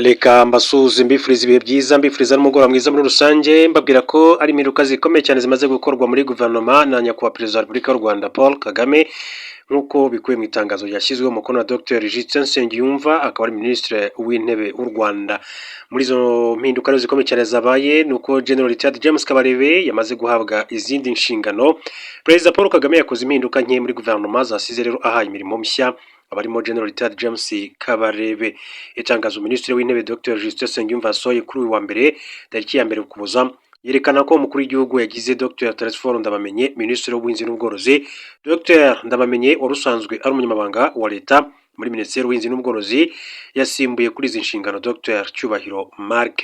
Reka mbasuhuze, mbifuriza ibihe byiza, mbifuriza n'umugoroba mwiza muri rusange, mbabwira ko ari impinduka zikomeye cyane zimaze gukorwa muri guverinoma na Nyakubahwa Perezida wa Repubulika y'u Rwanda Paul Kagame, nk'uko bikubiye mu itangazo ryashyizweho umukono na Dr Justin Nsengiyumva, akaba ari Minisitiri w'Intebe w'u Rwanda. Muri izo mpinduka rero zikomeye cyane zabaye ni uko General Retired James Kabarebe yamaze guhabwa izindi nshingano. Perezida Paul Kagame yakoze impinduka nke muri guverinoma zasize rero ahaye imirimo mishya abarimo General Retired James Kabarebe. Itangazo Minisitiri w'Intebe Dr Justin Nsengiyumva yasohoye kuri uyu wa mbere, tariki ya 1 Ukuboza, yerekana ko umukuru w'igihugu yagize Dr Telesphore Ndabamenye Minisitiri w'Ubuhinzi n'Ubworozi. Dr Ndabamenye wari usanzwe ari umunyamabanga wa leta muri Minisiteri y'Ubuhinzi n'Ubworozi yasimbuye kuri izi nshingano Dr Cyubahiro Marc.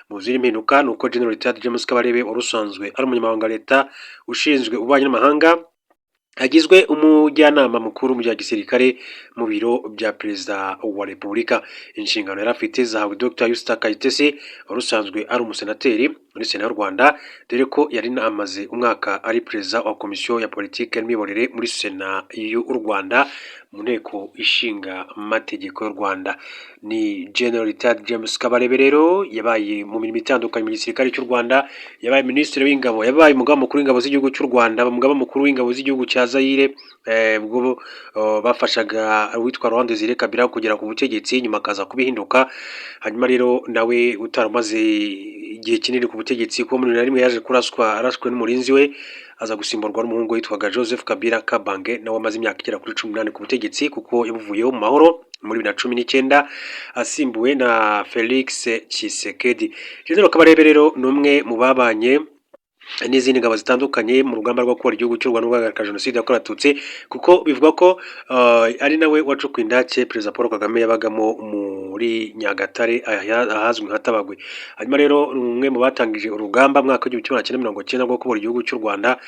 Mu zindi mpinduka ni uko General Retired James Kabarebe wari usanzwe ari umunyamabanga wa leta ushinzwe ububanyi n'amahanga agizwe umujyanama mukuru mu bya gisirikare mu biro bya Perezida wa Repubulika. Inshingano yari afite zahawe Dr Usta Kayitesi wari usanzwe ari umusenateri muri Sena y'u Rwanda, dore ko yari amaze umwaka ari perezida wa Komisiyo ya Politiki n'Imiyoborere muri Sena y'u Rwanda, mu Nteko Ishinga Amategeko y'u Rwanda. Ni General Retired James Kabarebe rero yabaye mu mirimo itandukanye mu gisirikare cy'u Rwanda, yabaye Minisitiri w'Ingabo, yabaye umugaba mukuru w'ingabo z'igihugu cy'u Rwanda, umugaba mukuru w'ingabo z'igihugu cya Zaire, ubwo bafashaga uwitwa Laurent Desire Kabila kugera ku butegetsi, nyuma akaza kubihinduka. Hanyuma rero nawe utaramaze igihe kinini ku butegetsi, kuko muri 2001 yaje kuraswa arashwe n'umurinzi we, aza gusimburwa n'umuhungu witwaga Joseph Kabila Kabange, nawe amaze imyaka igera kuri 18 ku butegetsi, kuko yabuvuyeho mu mahoro muri 2019 asimbuwe na Felix Tshisekedi. General Kabarebe rero ni umwe mu babanye n'izindi ngabo zitandukanye mu rugamba rwo kubohora igihugu cy'u Rwanda no guhagarika Jenoside yakorewe Abatutsi, kuko bivugwa ko ari nawe wacukuye indake Perezida Paul Kagame yabagamo muri Nyagatare ahazwi nka Tabagwe. Hanyuma rero ni umwe mu batangije urugamba mu mwaka w'1990 rwo kubohora igihugu cy'u Rwanda.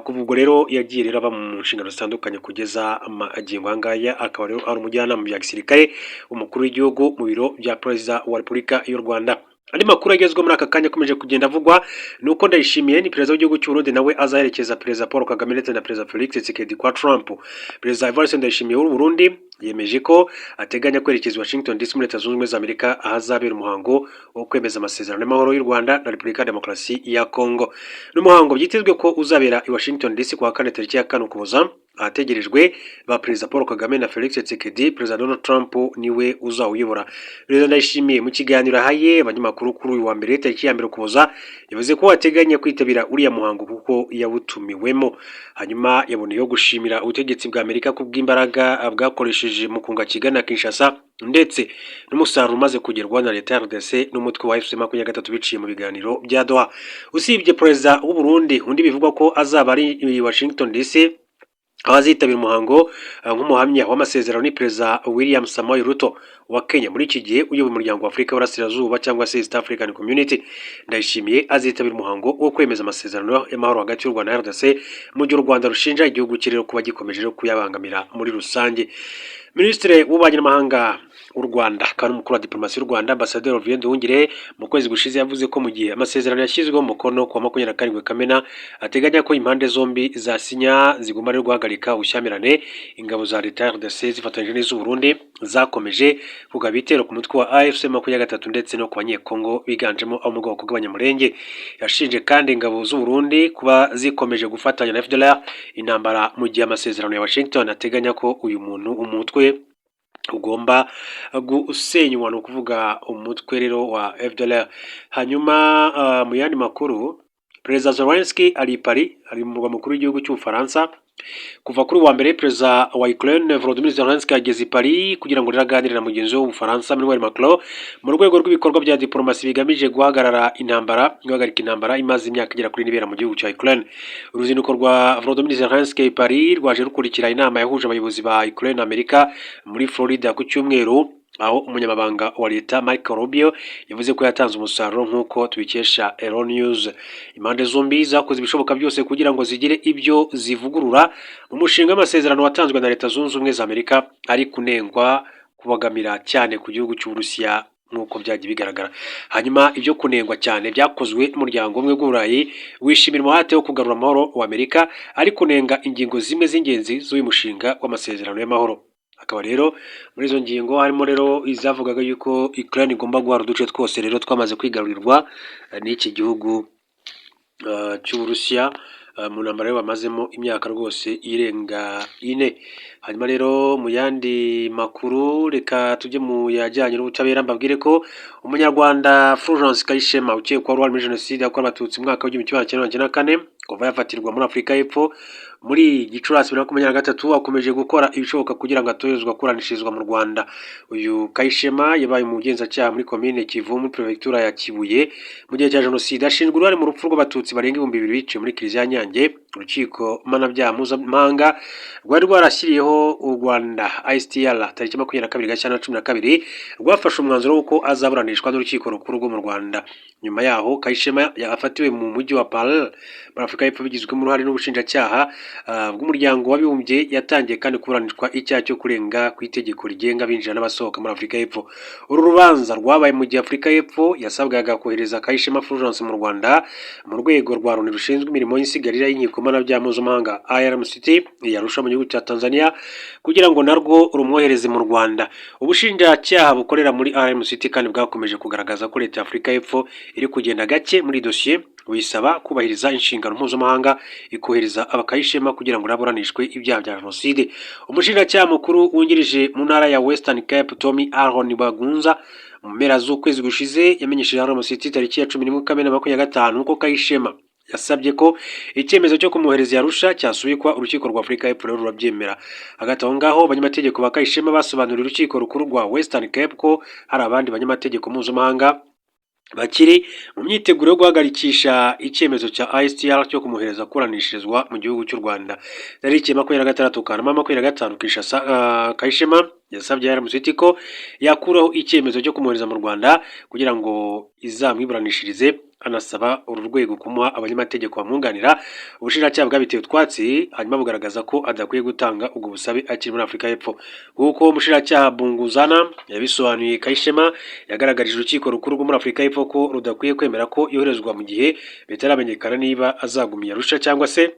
Kuva ubwo rero yagiye rero aba mu nshingano zitandukanye kugeza magingo aya ngaya, akaba rero ari umujyanama mu bya gisirikare umukuru w'igihugu mu biro bya Perezida wa Repubulika y'u Rwanda. Andi makuru agezweho muri aka kanya akomeje kugenda avugwa ni uko Ndayishimiye, ni perezida w'igihugu cy'u Burundi, nawe azaherekeza Perezida Paul Kagame ndetse na Perezida Felix Tshisekedi kwa Trump. Perezida Evariste Ndayishimiye w'u Burundi yemeje ko ateganya kwerekeza i Washington DC muri Leta Zunze Ubumwe za Amerika, ahazabera umuhango wo kwemeza amasezerano y'amahoro y'u Rwanda na Repubulika ya Demokarasi ya Kongo. Ni umuhango byitezwe ko uzabera i Washington DC ku wa kane, tariki ya 4 Ukuboza, ahategerejwe ba Perezida Paul Kagame na Felix Tshisekedi. Perezida Donald Trump niwe uzawuyobora. Perezida Ndayishimiye mu kiganiro ahaye abanyamakuru kuri uyu wa mbere, tariki ya 1 Ukuboza, yavuze ko ateganya kwitabira uriya muhango kuko yawutumiwemo. Hanyuma yaboneyeho gushimira ubutegetsi bwa Amerika ku bw'imbaraga bwakoresheje mu kunga Kigali na Kinshasa, ndetse n'umusaruro umaze kugerwaho na leta ya RDC n'umutwe wa AFC 23 biciye mu biganiro bya Doha. Usibye perezida w'u Burundi, undi bivugwa ko azaba ari i Washington DC aho azitabira umuhango nk'umuhamya w'amasezerano ni Perezida William Samoei Ruto wa Kenya, muri iki gihe uyoboye Umuryango wa Afurika y'Uburasirazuba cyangwa se East African Community. Ndayishimiye azitabira umuhango wo kwemeza amasezerano y'amahoro hagati y'u Rwanda na RDC, mu gihe u Rwanda rushinja igihugu cye rero kuba gikomeje kuyabangamira muri rusange. Minisitiri w'Ububanyi n'Amahanga w'u Rwanda akaba n'umukuru wa diplomasi y'u Rwanda, Ambasaderi Olivier Nduhungirehe, mu kwezi gushize yavuze ko mu gihe amasezerano yashyizweho umukono ku wa 27 Kamena ateganya ko impande zombi zasinya zigomba rero guhagarika ubushyamirane, ingabo za leta ya RDC zifatanyije n'iz'u Burundi zakomeje kugaba ibitero ku mutwe wa AFC 23 ndetse no ku Banyekongo biganjemo abo mu bwoko bw'Abanyamulenge. Yashinje kandi ingabo z'u Burundi kuba zikomeje gufatanya na FDLR intambara, mu gihe amasezerano ya Washington ateganya ko uyu muntu umutwe ugomba gusenywa, ni ukuvuga umutwe rero wa FDLR. Hanyuma mu yandi makuru, Perezida Zelensky ari i Paris, ari mu murwa mukuru w'igihugu cy'Ubufaransa. Kuva kuri uwa mbere, Perezida wa Ukraine Volodymyr Zelensky ageze i Paris kugira ngo rero aganire na mugenzi we w'Ubufaransa Emmanuel Macron mu rwego rw'ibikorwa bya diplomasi bigamije guhagarara intambara, guhagarika intambara imaze imyaka igera kuri ibera mu gihugu cya Ukraine. Uruzinduko rwa Volodymyr Zelensky i Paris rwaje rukurikira inama yahuje abayobozi ba Ukraine na Amerika muri Florida ku cyumweru, aho umunyamabanga wa leta Marco Rubio yavuze ko yatanze umusaruro, nk'uko tubikesha Euronews. Impande zombi zakoze ibishoboka byose kugira ngo zigire ibyo zivugurura mu mushinga w'amasezerano watanzwe na Leta Zunze Ubumwe za Amerika, ari kunengwa kubagamira cyane ku gihugu cy'Uburusiya nk'uko byagiye bigaragara. Hanyuma ibyo kunengwa cyane byakozwe n'Umuryango Umwe bw'Uburayi, wishimira umuhate wo kugarura amahoro wa Amerika, ari kunenga ingingo zimwe z'ingenzi z'uyu mushinga w'amasezerano y'amahoro. Akaba rero muri izo ngingo harimo rero izavugaga yuko Ukraine igomba guhara uduce twose rero twamaze kwigarurirwa n'iki gihugu cy'Uburusiya mu ntambara rero bamazemo imyaka rwose irenga 4. Hanyuma rero mu yandi makuru, reka tujye mu yajyanye n'ubutabera, mbabwire ko Umunyarwanda Fulgence Kayishema ukekwaho uruhare muri Jenoside yakorewe Abatutsi mu mwaka w'1994, kuva yafatirwa muri Afurika y'Epfo muri Gicurasi 2023, akomeje gukora ibishoboka kugira ngo atoherezwe kuburanishirizwa mu Rwanda. Uyu Kayishema yabaye umugenzacyaha muri Komine Kivu, muri Perefegitura ya Kibuye, mu gihe cya Jenoside. Ashinjwa uruhare mu rupfu rw'Abatutsi barenga 2000 biciwe muri Kiliziya ya Nyange. Urukiko Mpanabyaha Mpuzamahanga rwari rwarashyiriyeho u Rwanda, ICTR, tariki 22 Gashyantare 12, rwafashe umwanzuro w'uko azaburanishwa n'urukiko rukuru rwo mu Rwanda. Nyuma yaho Kayishema afatiwe mu mujyi wa Paarl muri Afurika y'Epfo bigizwemo uruhare n'ubushinjacyaha bw'Umuryango w'Abibumbye, yatangiye kandi kuburanishwa icyaha cyo kurenga ku itegeko rigenga abinjira n'abasohoka muri Afurika y'Epfo. Uru rubanza rwabaye mu gihe Afurika y'Epfo yasabwaga kohereza Kayishema Fulgence mu Rwanda mu rwego rwa Loni rushinzwe imirimo y'insigarira y'inkiko mpanabyaha mpuzamahanga, IRMCT, yarusha mu gihugu cya Tanzania, kugira ngo narwo rumwohereze mu Rwanda. Ubushinjacyaha bukorera muri IRMCT kandi bwakomeje kugaragaza ko Leta ya Afurika y'Epfo iri kugenda gake muri dosiye, buyisaba kubahiriza inshingano mpuzamahanga, ikohereza Kayishema kugira ngo aburanishwe ibyaha bya Jenoside. Umushinjacyaha mukuru wungirije mu ntara ya Western Cape, Tommy Aaron Bagunza, mu mpera z'ukwezi gushize yamenyesheje RMCT tariki ya 11 Kamena 25 ko Kayishema yasabye ko icyemezo cyo kumwohereza Arusha cyasubikwa. Urukiko rwa Afurika y'Epfo rero rurabyemera. Hagati aho ngaho, abanyamategeko ba Kayishema basobanuriye urukiko rukuru rwa Western Cape ko hari abandi banyamategeko mpuzamahanga bakiri mu myiteguro yo guhagarikisha icyemezo cya ICTR cyo kumwohereza kuburanishirizwa mu gihugu cy'u Rwanda. Tariki 26 Kanama 25, Kinshasa, Kayishema yasabye RMCT ko yakuraho icyemezo cyo kumwohereza mu Rwanda kugira ngo izamwiburanishirize, anasaba uru rwego kumuha abanyamategeko bamwunganira. Ubushinjacyaha bwabiteye utwatsi, hanyuma bugaragaza ko adakwiye gutanga ubwo busabe akiri muri Afurika y'Epfo. Nk'uko umushinjacyaha Bunguzana yabisobanuye, Kayishema yagaragarije urukiko rukuru rwo muri Afurika y'Epfo ko rudakwiye kwemera ko yoherezwa mu gihe bitaramenyekana niba azaguma Arusha cyangwa se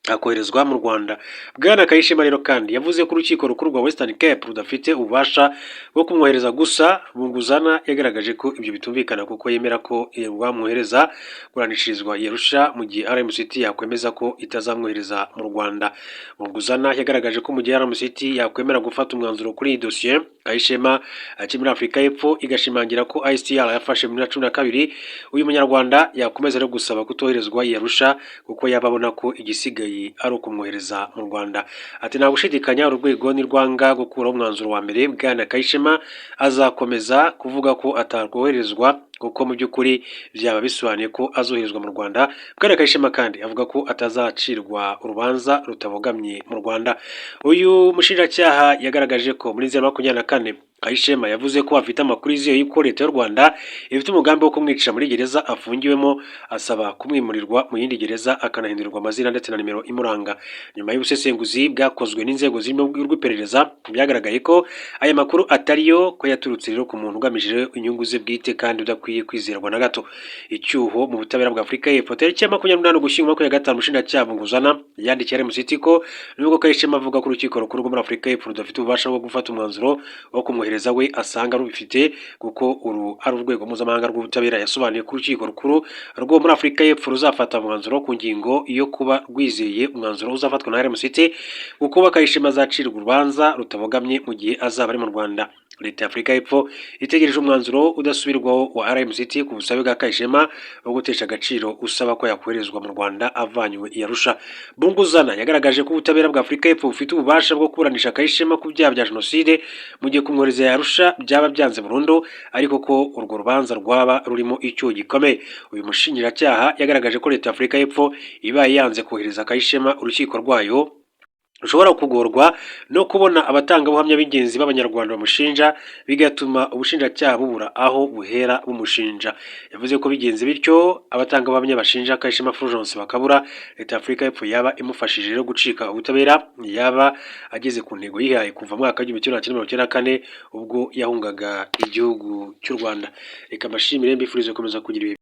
akoherezwa mu Rwanda. Bwana Kayishema rero kandi yavuze ko urukiko rukuru rwa Western Cape rudafite ububasha bwo kumwohereza. Gusa Bunguzana yagaragaje ko ibyo bitumvikana, kuko yemera ko rwamwohereza kuburanishirizwa i Arusha mu gihe RMCT yakwemeza ko itazamwohereza mu Rwanda. Bunguzana yagaragaje ko mu gihe RMCT yakwemera gufata umwanzuro kuri iyi dosiye Kayishema akiri muri Afurika y'Epfo, igashimangira ko ICTR yafashe muri 12, uyu munyarwanda yakomeza rero gusaba kutoherezwa i Arusha, kuko yaba abona ko igisigaye ari ukumwohereza mu Rwanda. Ati: "Nta gushidikanya, urwego nirwanga gukuraho umwanzuro wa mbere, Bwana Kayishema azakomeza kuvuga ko atakoherezwa, kuko mu by'ukuri byaba bisobanuye ko azoherezwa mu Rwanda." Bwana Kayishema kandi avuga ko atazacirwa urubanza rutabogamye mu Rwanda. Uyu mushinjacyaha yagaragaje ko muri Nzeri 24 Kayishema yavuze ko afite amakuru yizewe y'uko Leta y'u Rwanda ifite umugambi wo kumwicira muri gereza afungiwemo, asaba kumwimurirwa mu yindi gereza, akanahindurirwa amazina ndetse na nimero imuranga. Nyuma y'ubusesenguzi bwakozwe n'inzego zirimo urw'iperereza, byagaragaye ko aya makuru atariyo, ko yaturutse rero ku muntu ugamije inyungu ze bwite kandi udakwiye kwizerwa na gato. Icyuho mu butabera bwa Afurika y'Epfo. Tariki ya 28 Ugushyingo 25, umushinjacyaha Bunguzana yandikiye RMCT ko nubwo Kayishema avuga ko urukiko rukuru rwo muri Afurika y'Epfo rudafite ububasha bwo gufata umwanzuro wo kumwohereza, we asanga rubifite, kuko uru ari urwego mpuzamahanga rw'ubutabera. Yasobanuye ko urukiko rukuru rwo muri Afurika y'Epfo ruzafata umwanzuro ku ngingo yo kuba rwizeye umwanzuro uzafatwa na RMCT, kuko Kayishema azacirwa urubanza rutabogamye mu gihe azaba ari mu Rwanda. Leta ya Afurika y'Epfo itegereje umwanzuro udasubirwaho wa RMCT ku busabe bwa Kayishema wo gutesha agaciro usaba ko yakoherezwa mu Rwanda avanywe i Arusha. Bunguzana yagaragaje ko ubutabera bwa Afurika y'Epfo bufite ububasha bwo kuburanisha Kayishema ku byaha bya Jenoside mu gihe kumwohereza i Arusha byaba byanze burundu, ariko ko urwo rubanza rwaba rurimo icyuho gikomeye. Uyu mushinjacyaha yagaragaje ko Leta ya Afurika y'Epfo ibaye yanze kohereza Kayishema, urukiko rwayo rushobora kugorwa no kubona abatangabuhamya b'ingenzi b'Abanyarwanda bamushinja, bigatuma ubushinjacyaha bubura aho buhera bumushinja. Yavuze ko bigenze bityo, abatangabuhamya bashinja Kayishema Fulgence bakabura, Leta ya Afurika y'Epfo yaba imufashije rero gucika ubutabera, yaba ageze ku ntego yihaye kuva mu mwaka w'1994 ubwo yahungaga igihugu cy'u Rwanda. Reka mbashimire, mbifurize gukomeza kugira ibihe